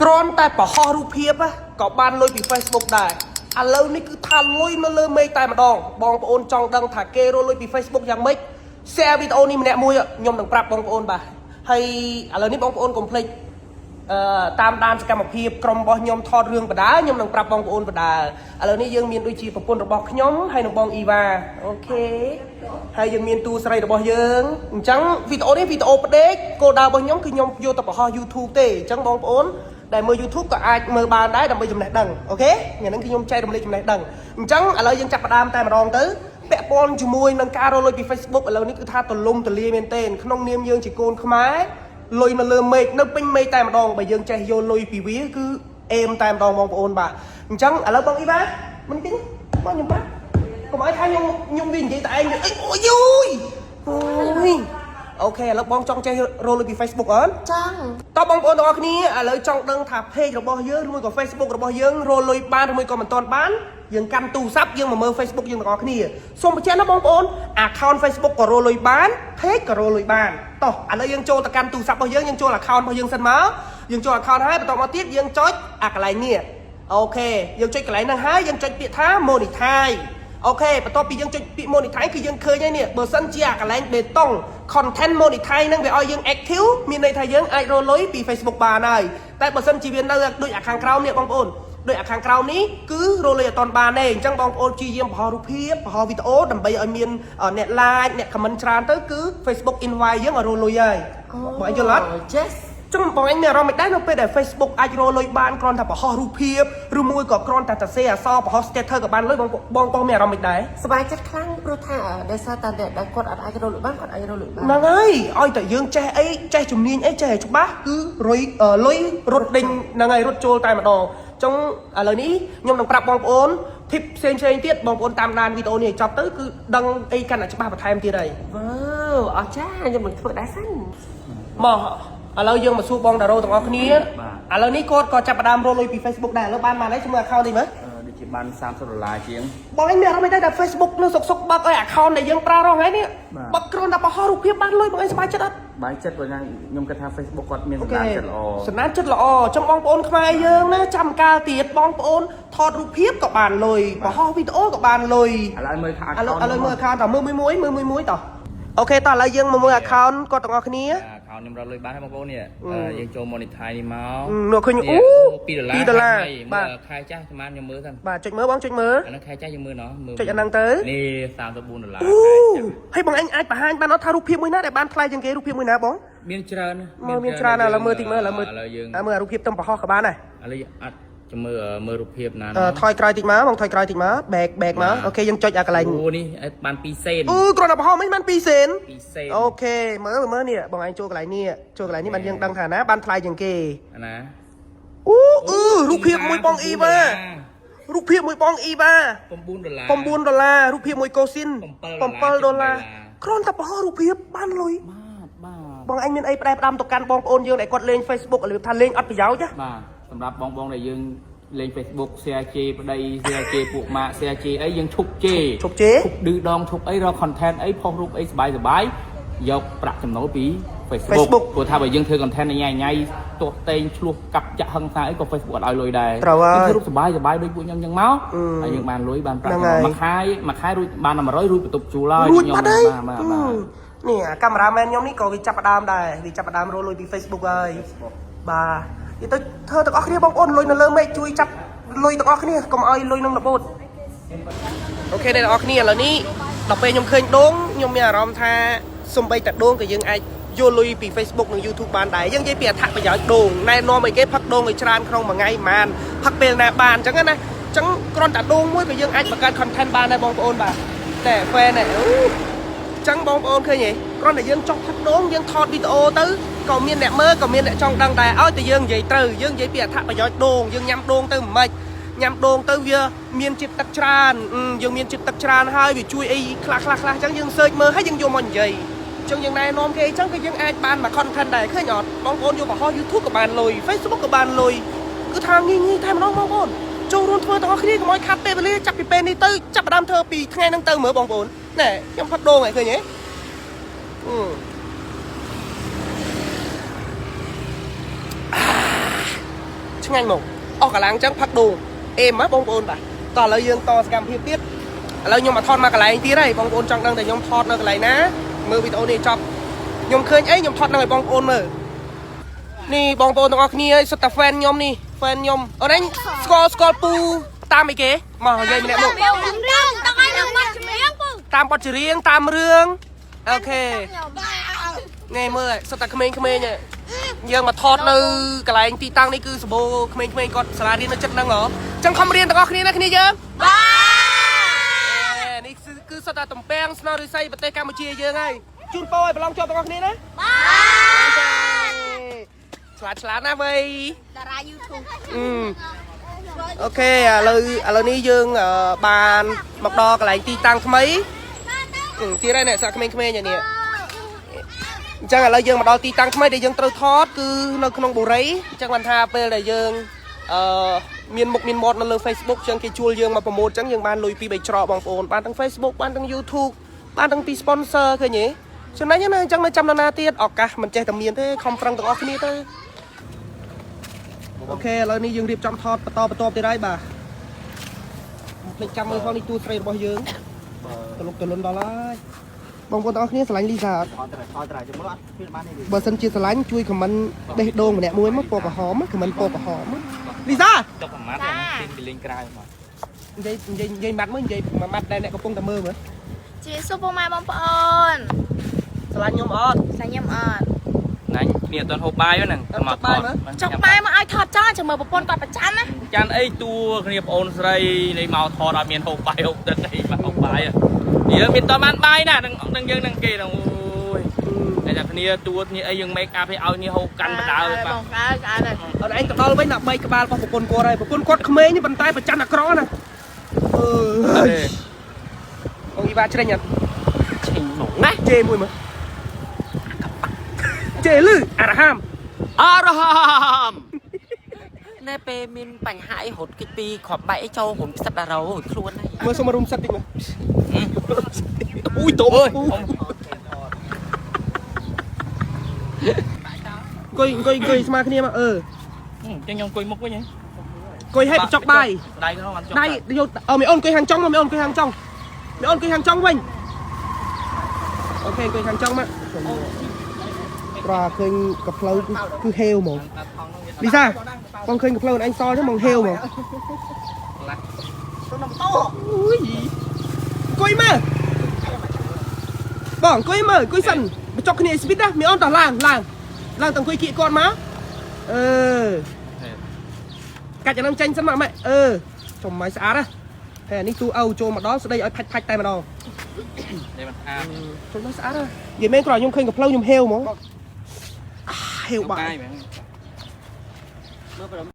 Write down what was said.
គ្រាន់តែបង្ហោះរូបភាពណាក៏បានលុយពី Facebook ដែរឥឡូវនេះគឺថាលុយនៅលើមេឃតែម្ដងបងប្អូនចង់ដឹងថាគេរកលុយពី Facebook យ៉ាងម៉េច share វីដេអូនេះម្នាក់មួយខ្ញុំនឹងប្រាប់បងប្អូនបាទហើយឥឡូវនេះបងប្អូនកុំភ្លេច តាមដានសកម្មភាពក្រុមរបស់ខ្ញុំថតរឿងបដាខ្ញុំនឹងប្រាប់បងប្អូនបដាឥឡូវនេះយើងមានដូចជាប្រពន្ធរបស់ខ្ញុំហើយនិងបងអ៊ីវ៉ាOK ហើយយើងមានតួស្រីរបស់យើងអញ្ចឹងវីដេអូនេះវីដេអូផ្ដេកគោលដៅរបស់ខ្ញុំគឺខ្ញុំយកទៅបង្ហោះ YouTube ទេអញ្ចឹងបងប្អូនដែលមើល YouTube ក៏អាចមើលបានដែរដើម្បីចំណេះដឹង OK ថ្ងៃហ្នឹងគឺខ្ញុំចែករំលែកចំណេះដឹងអញ្ចឹងឥឡូវយើងចាប់ផ្ដើមតែម្ដងទៅពាក់ព័ន្ធជាមួយនឹងការរកលុយពី Facebook ឥឡូវនេះគឺថាទលំទលាយមែនទែនក្នុងនាមយើងជាកូនខ្មែរ លុយនៅលើមេឃនៅពេញមេឃតែម្ដងបើយើងចេះយកលុយពីវាគឺអេមតែម្ដងបងប្អូនបាទអញ្ចឹងឥឡូវបងអ៊ីវ៉ាមិនតិចបងខ្ញុំប្រាប់កុំឲ្យថាខ្ញុំវានិយាយតែឯងអីអូយយអូយ OK ឥឡូវបងចង់ចេះរកលុយពី Facebook អត់ ចង់ តោះបងប្អូនទាំងអស់គ្នាឥឡូវចង់ដឹងថា page របស់យើងឬមួយក៏ Facebook របស់យើងរកលុយបានឬមួយក៏មិនទាន់បានយើងកាន់ទូរស័ព្ទយើងមកមើល Facebook យើងទាំងអស់គ្នាសូមបញ្ជាក់ណាបងប្អូន account Facebook ក៏រកលុយបាន page ក៏រកលុយបានតោះឥឡូវយើងចូលទៅកាន់ទូរស័ព្ទរបស់យើងយើងចូល account របស់យើងសិនមកយើងចូល account ហើយបន្តមកទៀតយើងចុចអាកន្លែងនេះOK យើងចុចកន្លែងហ្នឹងហើយយើងចុចពាក្យថា monetize OK បន្ទាប់ពីយើងចុចពាក្យ monetize គឺយើងឃើញហើយនេះបើសិនជាអាកន្លែងបេតុង content monetize ហ្នឹងវាឲ្យយើង active មានន័យថាយើងអាចរកលុយពី Facebook បានហើយតែបើសិនជាវានៅដូចអាខាងក្រោមនេះបងប្អូនដូចអាខាងក្រោមនេះគឺរកលុយអត់ទាន់បានទេអញ្ចឹងបងប្អូនព្យាយាមបង្ហោះរូបភាពបង្ហោះវីដេអូដើម្បីឲ្យមានអ្នក like អ្នក comment ច្រើនទៅគឺ Facebook invite យើងឲ្យរកលុយហើយបងឯងយល់អត់ Yes. ចឹងបងឯងមានអារម្មណ៍មិនដែរនៅពេលដែល Facebook អាចរកលុយបានគ្រាន់តែបង្ហោះរូបភាពឬមួយក៏គ្រាន់តែសរសេរអក្សរបង្ហោះ status ក៏បានលុយបងបងបងមានអារម្មណ៍មិនដែរ សប្បាយចិត្តខ្លាំងព្រោះថាដោយសារតែអ្នកដែលគាត់អត់អាចរកលុយបានគាត់អាចរកលុយបាន ហ្នឹងហើយឲ្យតែយើងចេះអីចេះជំនាញអីចេះឲ្យច្បាស់គឺរុយអឺលុយរត់ដេញហ្នឹងហើយរត់ចូលតែម្ដងចឹងឥឡូវនេះខ្ញុំនឹងប្រាប់បងប្អូន tip ផ្សេងផ្សេងៗទៀតបងប្អូនតាមដានវីដេអូនេះឲ្យចប់ទៅគឺដឹងអីកាន់តែច្បាស់បន្ថែមទៀតហើយ វ៉ាវអស្ចារ្យខ្ញុំនឹងធ្វើដែរសិន មកឥឡូវយើងមកសួរបងតារ៉ូទាំងអស់គ្នា បាទ ឥឡូវនេះគាត់ក៏ចាប់ផ្ដើមរកលុយពី Facebook ដែរឥឡូវបានមកហើយជាមួយ account នេះមើល ដូចជាបាន30ដុល្លារជាង បងឯងមានអារម្មណ៍មិនដែរតែ Facebook នៅសុកសុកបើកឲ្យ account ដែលយើងប្រើរាល់ថ្ងៃនេះ បាទ បើកគ្រាន់តែបង្ហោះរូបភាពបានលុយបងឯងសប្បាយចិត្តអត់ បាយចិត្តព្រោះខ្ញុំគិតថា Facebook គាត់មាន អូខេ សម្ដានចិត្តល្អ សន្តានចិត្តល្អចឹងបងប្អូនខ្មែរយើងណាចាំកាលទៀតបងប្អូនថតរូបភាពក៏បានលុយបង្ហោះវីដេអូក៏បានលុយ ឥឡូវមើលថា ឥឡូវឥឡូវមើល account តើមើលមួយមួយមើលមួយមួយតោះ OK តោះឥឡូវយើងមកមើល account គាត់ទាំងអស់គ្នា account ខ្ញុំរកលុយបានហើយបងប្អូននេះយើងចូល monetize នេះមក នោះឃើញអូ 2ដុល្លារ 2ដុល្លារបាទ ខែចាស់ប្រហែលខ្ញុំមើលសិន បាទចុចមើលបងចុចមើល អាហ្នឹងខែចាស់យើងមើលណោះមើល ចុចអាហ្នឹងទៅ នេះ34ដុល្លារ អូ ខែចាស់ ហើយបងឯងអាចបង្ហាញបានអត់ថារូបភាពមួយណាដែលបានថ្លៃជាងគេរូបភាពមួយណាបង មានច្រើន មើលមានច្រើនណាស់ឥឡូវមើលតិចមើលឥឡូវមើល ឥឡូវយើង ឥឡូវមើលអារូបភាពទំបង្ហោះក៏បានដែរ ឥឡូវអត់ចាំមើលមើលរូបភាពណា ថយក្រោយតិចមកបងថយក្រោយតិចមក back back មក OK យើងចុចអាកន្លែង អូនេះបាន2សេន អូគ្រាន់តែបង្ហោះមិញបាន2សេន 2សេន OK មើលមើលនេះបងឯងចូលកន្លែងនេះចូលកន្លែងនេះបានយើងដឹងថាណាបានថ្លៃជាងគេ អាណា អូអឺរូបភាពមួយបងអ៊ីវ៉ារូបភាពមួយបងអ៊ីវ៉ា 9ដុល្លារ 9ដុល្លាររូបភាពមួយកូស៊ីន 7 7ដុល្លារគ្រាន់តែបង្ហោះរូបភាពបានលុយ បាទបាទ បងឯងមានអីផ្ដែផ្ដាំទៅកាន់បងប្អូនយើងដែលគាត់លេង Facebook របៀបថាលេងអត់ប្រយោជន៍ណា បាទសម្រាប់បងបងដែលយើងលេង Facebook share ជេរប្តី share ជេរពួកម៉ាក់ share ជេរអីយើងឈប់ជេរ ឈប់ជេរ ឈប់ឌឺដងឈប់អីរក content អីផុសរូបអីសប្បាយសប្បាយយកប្រាក់ចំណូលពី Facebook Facebook ព្រោះថាបើយើងធ្វើ content ញ៉ៃញ៉ៃទាស់តេងឆ្លោះកាប់ចាក់ហឹង្សាអីក៏ Facebook អត់ឲ្យលុយដែរ ត្រូវហើយ យើងធ្វើរូបសប្បាយសប្បាយដូចពួកខ្ញុំចឹងមក អឺ ហើយយើងបានលុយបានប្រាក់ ហ្នឹងហើយ មួយខែមួយខែរួចបាន100រួចបន្ទប់ជួលហើយ រួចបាត់ហើយ បាទបាទបាទ នេះអាកាមេរ៉ាមែនខ្ញុំនេះក៏វាចាប់ផ្ដើមដែរវាចាប់ផ្ដើមរកលុយពី Facebook ហើយបាទនិយាយទៅធ្វើទាំងអស់គ្នាបងប្អូនលុយនៅលើមេឃជួយចាប់លុយទាំងអស់គ្នាកុំឲ្យលុយនឹងរបូត OK អ្នកទាំងអស់គ្នាឥឡូវនេះដល់ពេលខ្ញុំឃើញដូងខ្ញុំមានអារម្មណ៍ថាសំបីតែដូងក៏យើងអាចយកលុយពី Facebook និង YouTube បានដែរយើងនិយាយពីអត្ថប្រយោជន៍ដូងណែនាំឲ្យគេផឹកដូងឲ្យច្រើនក្នុងមួយថ្ងៃប្រហែលផឹកពេលណាបានអញ្ចឹងណាអញ្ចឹងគ្រាន់តែដូងមួយក៏យើងអាចបង្កើត content បានដែរបងប្អូនបាទតែ fan នេះអូ ចឹងបងប្អូនឃើញទេគ្រាន់តែយើងចង់ផឹកដូងយើងថតវីដេអូទៅក៏មានអ្នកមើលក៏មានអ្នកចង់ដឹងដែរឲ្យតែយើងនិយាយត្រូវយើងនិយាយពីអត្ថប្រយោជន៍ដូងយើងញ៉ាំដូងទៅមិនម៉េចញ៉ាំដូងទៅវាមានជាតិទឹកច្រើនយើងមានជាតិទឹកច្រើនហើយវាជួយអីខ្លះខ្លះខ្លះចឹងយើង search មើលហើយយើងយកមកនិយាយចឹងយើងណែនាំគេអីចឹងគឺយើងអាចបានមក content ដែរឃើញអត់បងប្អូនយកបង្ហោះ YouTube ក៏បានលុយ Facebook ក៏បានលុយគឺថាងាយងាយតែម្ដងបងប្អូនចូលរួមធ្វើទាំងអស់គ្នាកុំឲ្យខាត់ពេលវេលាចាប់ពីពេលនេះទៅចាប់ផ្ដើមធ្វើពីថ្ងៃហ្នឹងទៅមើលបងប្អូនណែខ្ញុំផឹកដូងហើយឃើញទេ អឺ ឆ្ងាញ់មកអស់កម្លាំងអញ្ចឹងផឹកដូងអេមហ៎បងប្អូនបាទតោះឥឡូវយើងតសកម្មភាពទៀតឥឡូវខ្ញុំមកថតមកកន្លែងទៀតហើយបងប្អូនចង់ដឹងតែខ្ញុំថតនៅកន្លែងណាមើលវីដេអូនេះចប់ខ្ញុំឃើញអីខ្ញុំថតនឹងឲ្យបងប្អូនមើលនេះបងប្អូនទាំងអស់គ្នាឲ្យសុទ្ធតែ fan ខ្ញុំនេះ fan ខ្ញុំអូនឯងស្គាល់ស្គាល់ពូតាមអីគេមកនិយាយម្នាក់មក រឿងរឿងតឲ្យនឹងបាត់ជំនាញពូ តាមបទចម្រៀងតាមរឿង OK នេះមើលសុទ្ធតែក្មេងៗឯងយើងមកថតនៅកន្លែងទីតាំងនេះគឺសម្បូរក្មេងៗគាត់សាលារៀននៅចិត្តហ្នឹងហ៎អញ្ចឹងខំរៀនទាំងអស់គ្នាណាគ្នាយើង បាទ នេះគឺសុទ្ធតែតំពាំងស្នងរិស័យប្រទេសកម្ពុជាយើងហើយជូនពរឲ្យប្រឡងជាប់ទាំងអស់គ្នាណា បាទ ឆ្លាតឆ្លាតណាស់វៃ តារា YouTube OK ឥឡូវនេះយើងបានមកដល់កន្លែងទីតាំងថ្មីទៀតហើយអ្នកសាក់ក្មេងៗយ៉ាងនេះអញ្ចឹងឥឡូវយើងមកដល់ទីតាំងថ្មីដែលយើងត្រូវថតគឺនៅក្នុងបុរីអញ្ចឹងបានថាពេលដែលយើងអឺមានមុខមានមាត់នៅលើ Facebook អញ្ចឹងគេជួលយើងមក promote អញ្ចឹងយើងបានលុយពីបីច្រកបងប្អូនបានទាំង Facebook បានទាំង YouTube បានទាំងពី sponsor ឃើញទេចំណេញណាស់អញ្ចឹងនៅចាំនរណាទៀតឱកាសមិនចេះតែមានទេខំប្រឹងទាំងអស់គ្នាទៅ OK ឥឡូវនេះយើងរៀបចំថតបន្តបន្តទៀតហើយបាទកុំភ្លេចចាំមើលផងនេះតួស្រីរបស់យើងតលុកតលុនដល់ហើយបងប្អូនទាំងអស់គ្នាស្រឡាញ់លីសាអត់ អត់ត្រៃអត់ត្រៃចាំមើលអត់មានបានទេ បើសិនជាស្រឡាញ់ជួយ comment បេះដូងម្នាក់មួយមកពណ៌ក្រហម comment ពណ៌ក្រហមលីសា ចុកប្រមាត់ទីពីលេងក្រៅមក និយាយនិយាយនិយាយម៉ាត់មើលនិយាយមួយម៉ាត់ដែលអ្នកកំពុងតែមើលមើល ជាសួរពុកម៉ែបងប្អូន ស្រឡាញ់ខ្ញុំអត់ សាញឹមអត់ ណាញ់គ្នាអត់ទាន់ហូបបាយហ្នឹងមកថត ចុកម៉ែមកឲ្យថតចោលចាំមើលប្រពន្ធគាត់ប្រច័នណា ចាន់អីតួគ្នាប្អូនស្រីនេះមកថតអត់មានហូបបាយហូបទឹកអីមកហូបបាយយើងមានតបានបាយណានឹងនឹងយើងនឹងគេនឹងអូយតែតែគ្នាតួគ្នាអីយើង make up ឲ្យឲ្យនេះហូបកាន់បដើបាទ បងក្អើក្អើហើយ អត់ឯងទៅដល់វិញដល់បីក្បាលរបស់ប្រពន្ធគាត់ហើយប្រពន្ធគាត់ក្មេងទេប៉ុន្តែប្រច័នអាក្រក់ណាអឺបងអ៊ីវ៉ាជ្រេញអត់ ឆេងហ្មងណា ជេមួយមើលជេលឺអារហាម អរហមណែពេលមានបញ្ហាអីរត់គេចពីគ្រាប់បែកអីចូលរុំផ្សិតដារោរួចខ្លួនហើយ មើលសុំរុំសិតតិចមើលអូយតោអង្គុយអង្គុយអង្គុយស្មើគ្នាមកអឺ ចឹងខ្ញុំអង្គុយមុខវិញហ៎ អង្គុយឲ្យបញ្ចុកបាយ ដៃក្នុងបានចុក ដៃយកអឺមីអូនអង្គុយខាងចុងមកមីអូនអង្គុយខាងចុងមីអូនអង្គុយខាងចុងវិញ OK អង្គុយខាងចុងមកប្រាឃើញកាផ្លូវគឺហេវហ្មងលីសាបងឃើញកាផ្លូវអញសល់ហ្នឹងហ្មងហេវហ្មងអូយអង្គុយមើលបងអង្គុយមើលអង្គុយសិនបញ្ចុកគ្នាស្វីតណាមីអូនតោះឡើងឡើងឡើងតអង្គុយគៀកគាត់មកអឺកាច់អានឹងចេញសិនមកម៉ែអឺចំឲ្យស្អាតណាហើយអានេះទូឪចូលមកដល់ស្ដីឲ្យផាច់ផាច់តែម្ដង នេះมันអា ចូលមកស្អាតណានិយាយមែនគ្រាន់ខ្ញុំឃើញកំភ្លៅខ្ញុំហេវហ្មងអាហេវបាក់ បាយមែន